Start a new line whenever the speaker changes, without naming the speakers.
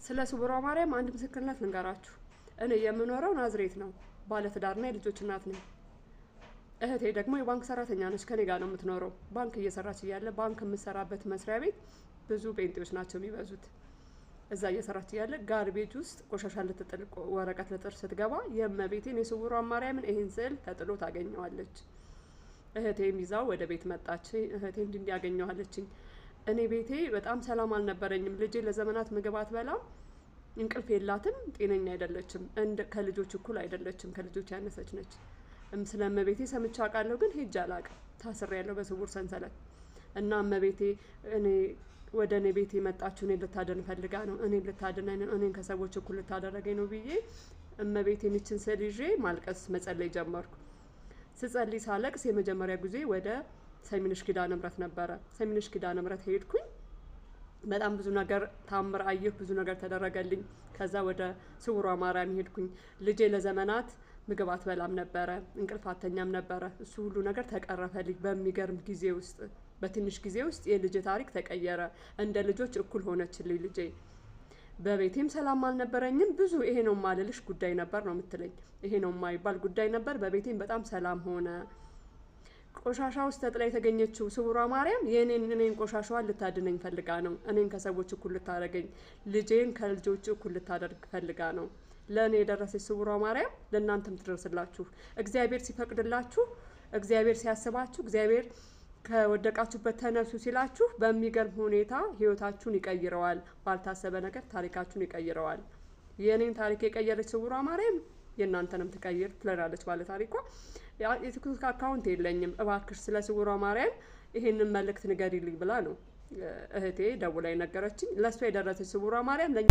ስለ ስውሯ ማርያም አንድ ምስክርነት ልንገራችሁ። እኔ የምኖረው ናዝሬት ነው። ባለትዳርና የልጆች እናት ነኝ። እህቴ ደግሞ የባንክ ሰራተኛ ነች። ከኔ ጋር ነው የምትኖረው። ባንክ እየሰራች እያለ ባንክ የምሰራበት መስሪያ ቤት ብዙ ጴንጤዎች ናቸው የሚበዙት። እዛ እየሰራች እያለ garbage ውስጥ ቆሻሻ ልትጥል ወረቀት ልጥር ስትገባ የእመቤቴን የስውሯን ማርያምን ይህን ስዕል ተጥሎ ታገኘዋለች። እህቴም ይዛው ወደ ቤት መጣች። እህቴ እንዲህ እንዲህ ያገኘዋለችኝ። እኔ ቤቴ በጣም ሰላም አልነበረኝም። ልጄ ለዘመናት ምግብ አትበላም፣ እንቅልፍ የላትም፣ ጤነኛ አይደለችም፣ እንደ ከልጆች እኩል አይደለችም፣ ከልጆች ያነሰች ነች። ስለ እመቤቴ ሰምቼ አውቃለሁ፣ ግን ሄጄ አላውቅም። ታስሬያለሁ በስውር ሰንሰለት እና እመቤቴ እኔ ወደ እኔ ቤት የመጣችው እኔን ልታድን ፈልጋ ነው፣ እኔን ልታድነኝ ነው፣ እኔን ከሰዎች እኩል ልታደረገኝ ነው ብዬ እመቤቴን ይችን ስዕል ይዤ ማልቀስ መጸለይ ጀመርኩ። ስጸልይ ሳለቅስ የመጀመሪያ ጊዜ ወደ ሰሚነሽ ኪዳነ ምሕረት ነበረ። ሰሚነሽ ኪዳነ ምሕረት ሄድኩኝ። በጣም ብዙ ነገር ታምር አየሁ፣ ብዙ ነገር ተደረገልኝ። ከዛ ወደ ስውሯ ማርያም ሄድኩኝ። ልጄ ለዘመናት ምግብ አትበላም ነበረ፣ እንቅልፍ አተኛም ነበረ። እሱ ሁሉ ነገር ተቀረፈልኝ በሚገርም ጊዜ ውስጥ፣ በትንሽ ጊዜ ውስጥ የልጄ ታሪክ ተቀየረ። እንደ ልጆች እኩል ሆነችልኝ ልጄ። በቤቴም ሰላም አልነበረኝም። ብዙ ይሄ ነው የማልልሽ ጉዳይ ነበር ነው የምትለኝ። ይሄ ነው የማይባል ጉዳይ ነበር። በቤቴም በጣም ሰላም ሆነ። ቆሻሻ ውስጥ ተጥላ የተገኘችው ስውሯ ማርያም የኔን እኔን ቆሻሻዋን ልታድነኝ ፈልጋ ነው። እኔን ከሰዎች እኩል ልታደርገኝ፣ ልጄን ከልጆች እኩል ልታደርግ ፈልጋ ነው። ለእኔ የደረሰች ስውሯ ማርያም ለእናንተም ትደርስላችሁ። እግዚአብሔር ሲፈቅድላችሁ፣ እግዚአብሔር ሲያስባችሁ፣ እግዚአብሔር ከወደቃችሁበት ተነሱ ሲላችሁ በሚገርም ሁኔታ ህይወታችሁን ይቀይረዋል። ባልታሰበ ነገር ታሪካችሁን ይቀይረዋል። የእኔን ታሪክ የቀየረች ስውሯ ማርያም የእናንተንም ትቀይር ትለናለች ባለ ታሪኳ። የቲክቶክ account የለኝም፣ እባክሽ ስለ ስውሯ ማርያም ይሄንን መልእክት ንገሪልኝ ብላ ነው እህቴ ደውላ የነገረችኝ። ለእሷ የደረሰች ስውሯ ማርያም ለእኛ